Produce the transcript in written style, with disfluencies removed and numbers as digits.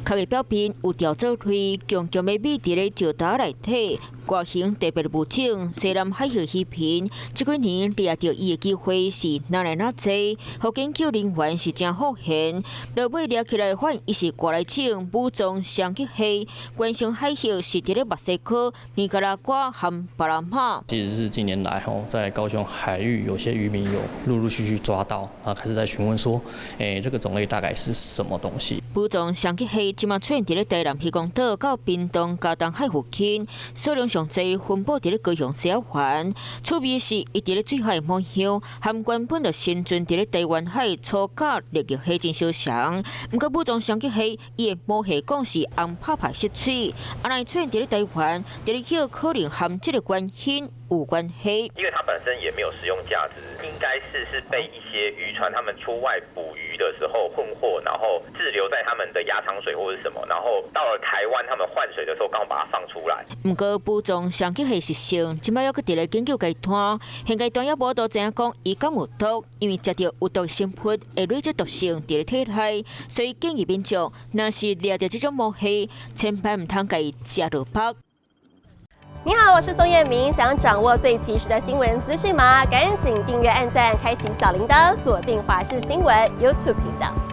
殼的表面有條藻類，強強的覕佇咧石頭內底，外形特別無種。西南海域魚頻，這幾年掠著伊的機會是若來若濟，予研究人員是誠好閒。落尾掠起來發現伊是外來種武裝雙極蝦，原生海域是佇咧墨西哥、尼加拉瓜和巴拿馬。其實是近年來吼，在高雄海域有些漁民有陸陸續續抓到，啊，開始在詢問說，這個種類大概是什麼東西？武裝雙極蝦這馬出現佇咧台南漁光島到屏東佳冬海附近，數量上濟分布佇咧高雄西仔環。趣味是，伊佇咧水下的模樣，和原本就生存佇咧台灣海粗甲綠翼蝦真相像。毋過武裝雙極蝦，伊的母系講是紅拍拍色水，啊，若出現佇咧台灣，佇咧許可能和這个原因有關係。因為它本身也沒有食用價值，應該是被一些漁船他們出外捕魚的時候混獲，然後滯留在他們的壓艙水或者什麼，然後到了台灣他們換水的時候，剛好把它放出來。毋過武裝雙極蝦習性，這擺猶閣佇咧研究階段，現階段猶無法度知影講伊敢有毒，因為食著有毒生物會累積毒性佇咧體內，所以建議民眾若是掠著這種魔蝦，千萬毋通共伊食落腹。你好，我是宋燕明。想掌握最及時的新聞資訊嗎？趕緊訂閱、按讚、開啟小鈴鐺，鎖定華視新聞 YouTube 頻道。